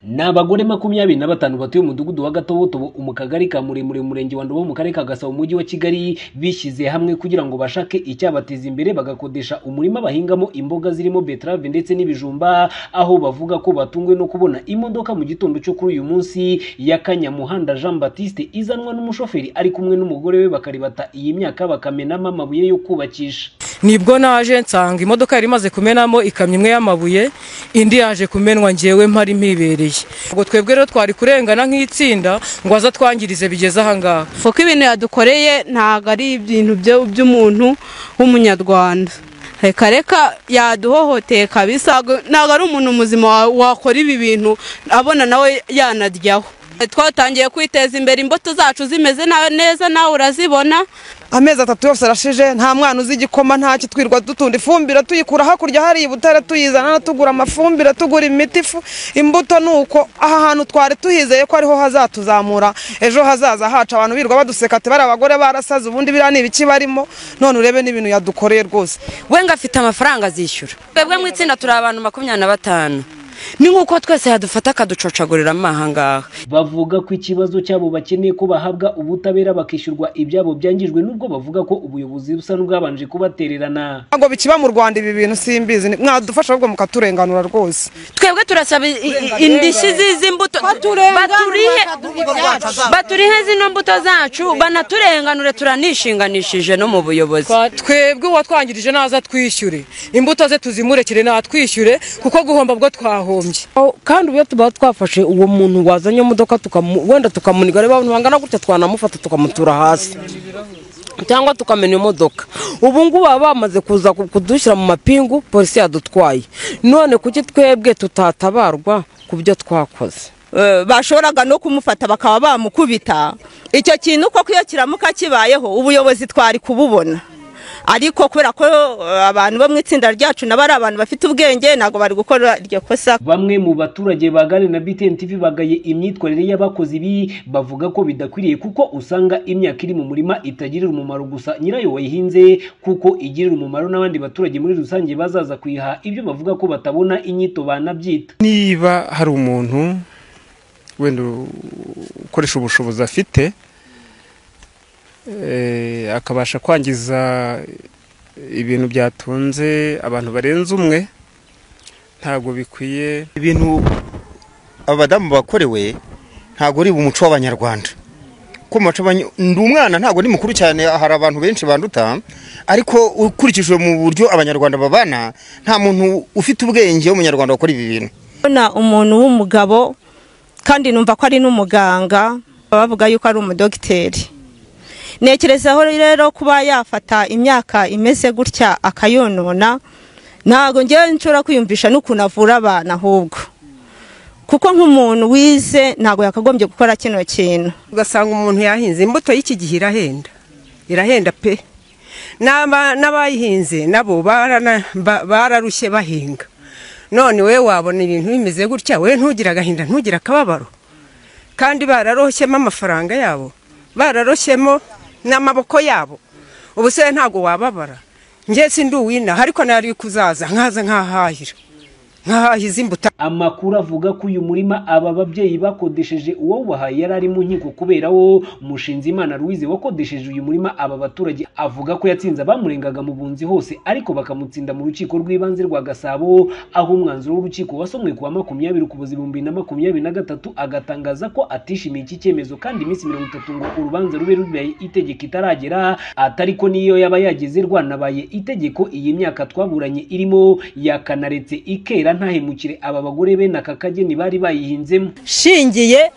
Ni abagore 25 batuye umudugudu wa Gatobotobo mu kagari ka Muremure murenge wa Ndobo mu karere ka Gasabo mu mujyi wa Kigali, bishyize hamwe kugira ngo bashake icyabateza imbere, bagakodesha umurima bahingamo imboga zirimo beterave ndetse n'ibijumba, aho bavuga ko batungwe no kubona imodoka mu gitondo cyo kuri uyu munsi ya Kanyamuhanda Jean Baptiste izanwa n'umushoferi ari kumwe n'umugore we, bakaribata iyi myaka bakamenamo amabuye yo kubakisha. Nibwo naje nsanga imodoka yari imaze kumenamo ikamyo imwe y'amabuye, indi yaje kumenwa ngewe mpari mpibereye. Ubwo twebwe rero twari kurengana nk'itsinda ngo aza twangirize bigeze aha ngaha. Kuko ibintu yadukoreye ntago ari ibintu by'umuntu w'umunyarwanda. Reka reka yaduhohoteye kabisa, ntago ari umuntu muzima wakora ibi bintu abona nawe yanaryaho. Twatangiye kwiteza imbere, imbuto zacu zimeze neza nawe urazibona. Amezi 3 yose arashije, nta mwana uzi igikoma, nta kitwirwa dutunda ifumbire tuyikura hakurya hari ibutare tuyizana, tugura amafumbire, tugura imiti, imbuto. Nuko aha hantu twari tuhizeye ko ariho hazatuzamura ejo hazaza haca, abantu birwa baduseka ati bari abagore barasaze, ubundi biriya ni ibiki barimo. None urebe n'ibintu yadukoreye rwose. We ngo afite amafaranga azishyura. Twebwe mu itsinda turi abantu 25. Ni nkuko twese yadufata akaducocagurira amahangaha. Bavuga ko ikibazo cyabo bakeneye ko bahabwa ubutabera bakishyurwa ibyabo byangijwe, nubwo bavuga ko ubuyobozi busa n'ubwabanje kubatererana. Ngo bikiba mu Rwanda ibi bintu simbizi, mwadufasha ahubwo mukaturenganura rwose. Twebwe turasaba indishyi z'imbuto, baturihe zino mbuto zacu, banaturenganure, turanishinganishije no mu buyobozi. Twebwe uwatwangirije naza twishyure imbuto ze, tuzimurekere natwishyure, kuko guhomba bwo twaho. Kandi ubu tuba twafashe uwo muntu wazanye imodoka wenda tukamuniga, reba abantu bangana gutya twanamufata tukamutura hasi cyangwa tukamena imodoka. Ubu ngubu baba bamaze kuza kudushyira mu mapingu, polisi yadutwaye. None kuki twebwe tutatabarwa ku byo twakoze? Bashoboraga no kumufata bakaba bamukubita. Icyo kintu koko iyo kiramuka kibayeho ubuyobozi twari kububona, ariko kubera ko abantu bo mu itsinda ryacu nabo ari abantu bafite ubwenge ntago bari gukora iryo kosa. Bamwe mu baturage bagane na BTN TV bagaye imyitwarire y'abakozi ibi, bavuga ko bidakwiriye kuko usanga imyaka iri mu murima itagirira umumaro gusa nyirayo wayihinze, kuko igirira umumaro n'abandi baturage muri rusange bazaza kuyiha ibyo bavuga ko batabona inyito banabyita. Niba hari umuntu wenda ukoresha ubushobozi afite akabasha kwangiza ibintu byatunze abantu barenze umwe, ntago bikwiye. Ibintu abadamu bakorewe ntago ari umuco w'abanyarwanda. Ko muco ndi umwana ntago ndi mukuru cyane, hari abantu benshi banduta, ariko ukurikije mu buryo abanyarwanda babana nta muntu ufite ubwenge w'umunyarwanda wakora ibi bintu. Bona umuntu w'umugabo kandi numva ko ari n'umuganga, bavuga yuko ari umudogiteri. Nekerezaho rero kuba yafata imyaka imeze gutya akayonona, ntago ngewe nshobora kwiyumvisha n'ukuntu avura abana ahubwo, kuko nk'umuntu wize ntago yakagombye gukora kino kintu. Ugasanga umuntu yahinze imbuto y'iki gihe irahenda, irahenda pe, n'abayihinze nabo bararushye bahinga. None we wabona ibintu bimeze gutya, we ntugira agahinda, ntugira akababaro, kandi bararoshyemo amafaranga yabo, bararoshyemo n'amaboko yabo. Ubu se ntago wababara. Nge sindi uwina, ariko nari kuzaza nkaza nkahahira nkahahiza imbuto. Amakuru avuga ko uyu murima aba babyeyi bakodesheje uwo wahaye yari ari mu nkiko kubera wo Mushinzimana Louise wakodesheje uyu murima aba baturage, avuga ko yatsinze abamurengaga mu bunzi hose, ariko bakamutsinda mu rukiko rw'ibanze rwa Gasabo, aho umwanzuro w'urukiko wasomwe kuwa 20 Ukuboza 2023, agatangaza ko atishimiye iki cyemezo kandi iminsi 30 ngo urubanza rube rubaye itegeko itaragera, atariko niyo yaba yagize rwanabaye itegeko iyi myaka twaburanye irimo yakanaretse ikera ntahemukire aba bagore be nakakageni bari bayihinzemo. Shingiye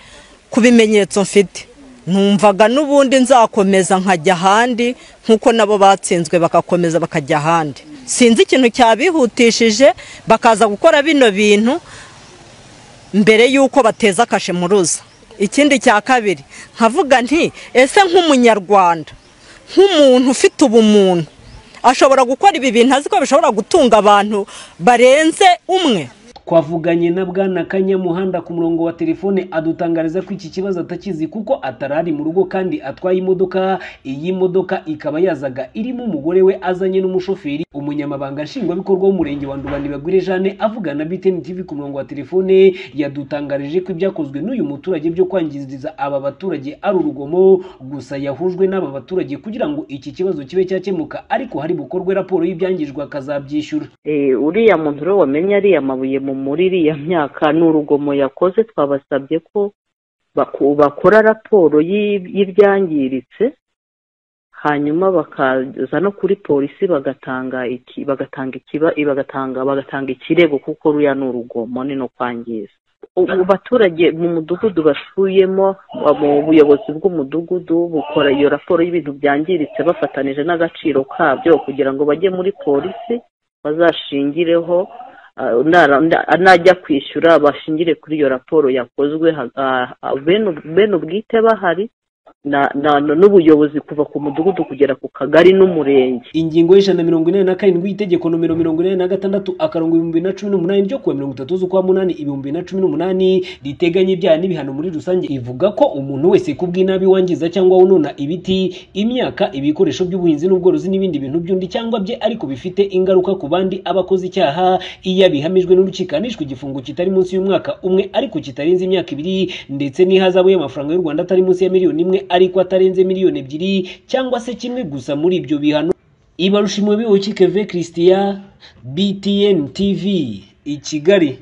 ku bimenyetso mfite, numvaga n'ubundi nzakomeza nkajya ahandi nkuko nabo batsinzwe bakakomeza bakajya ahandi. Sinzi ikintu cyabihutishije bakaza gukora bino bintu mbere yuko bateza kashe muruza. Ikindi cya kabiri nkavuga nti ese nk'umunyarwanda, nk'umuntu ufite ubumuntu, ashobora gukora ibi bintu azi ko bishobora gutunga abantu barenze umwe? Twavuganye na Bwana Kanyamuhanda ku murongo wa telefone, adutangariza ko iki kibazo atakizi kuko atarari mu rugo kandi atwaye imodoka. Iyi modoka ikaba yazaga irimo umugore we azanye n'umushoferi. Umunyamabanga nshingwabikorwa w'umurenge wa Nduba, Nibagwire Jeanne, avugana na BTN TV ku murongo wa telefone, yadutangarije ko ibyakozwe n'uyu muturage byo kwangiriza aba baturage ari urugomo, gusa yahujwe n'aba baturage kugira ngo iki kibazo kibe cyakemuka, ariko hari bukorwe raporo y'ibyangijwe akazabyishyura. Uriya muntu rero wamenye ariya mabuye muri iriya myaka ni urugomo yakoze. Twabasabye ko bakora raporo y'ibyangiritse, hanyuma bakaza no kuri polisi bagatanga iki bagatanga ikiba bagatanga bagatanga ikirego, kuko ruya ni urugomo, ni no kwangiza. Ubu baturage mu mudugudu batuyemo, mu buyobozi bw'umudugudu bukora iyo raporo y'ibintu byangiritse bafatanije n'agaciro kabyo, kugira ngo bajye muri polisi bazashingireho, najya kwishyura bashingire kuri iyo raporo yakozwe, bene ubwite bahari n'ubuyobozi kuva ku mudugudu kugera ku kagari n'umurenge. Ingingo y'187 y'itegeko nomero 86/2018 ryo kuwa 30 z'ukwa 8 2018 riteganya ibyaha n'ibihano muri rusange, ivuga ko umuntu wese kubw'inabi wangiza cyangwa wonona ibiti, imyaka, ibikoresho by'ubuhinzi n'ubworozi n'ibindi bintu by'undi cyangwa bye ariko bifite ingaruka ku bandi abakoze icyaha, iyo abihamijwe n'urukiko ahanishwa igifungo kitari munsi y'umwaka umwe ariko kitarenze imyaka 2, ndetse n'ihazabu y'amafaranga y'u Rwanda atari munsi ya miliyoni 1 ariko atarenze miliyoni 2, cyangwa se kimwe gusa muri ibyo bihano. Ibarushimwe Bihoki Keve Christian, BTN TV i Kigali.